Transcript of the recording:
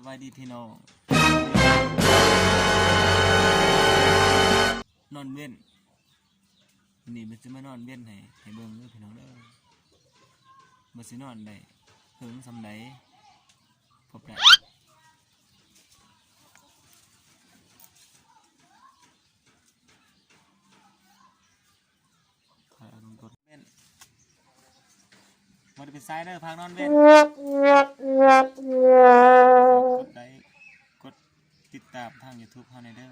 ສະບາຍດີພີ່ນ້ອງ ນອນເວັນ ມື້ນີ້ມັນຊິມານອນເວັນໃຫ້ ໃຫ້ເບິ່ງເດີພີ່ນ້ອງເດີ ວ່າຊິນອນໄດ້ເຖິງສ່ຳໃດ ພົບໄດ້. ບໍ່ໄດ້ໄປໃສເດີ ພານອນເວັນ ກົດໄລ ກົດຕິດຕາມທາງຢູທູບເຮົາແດ່ເດີ.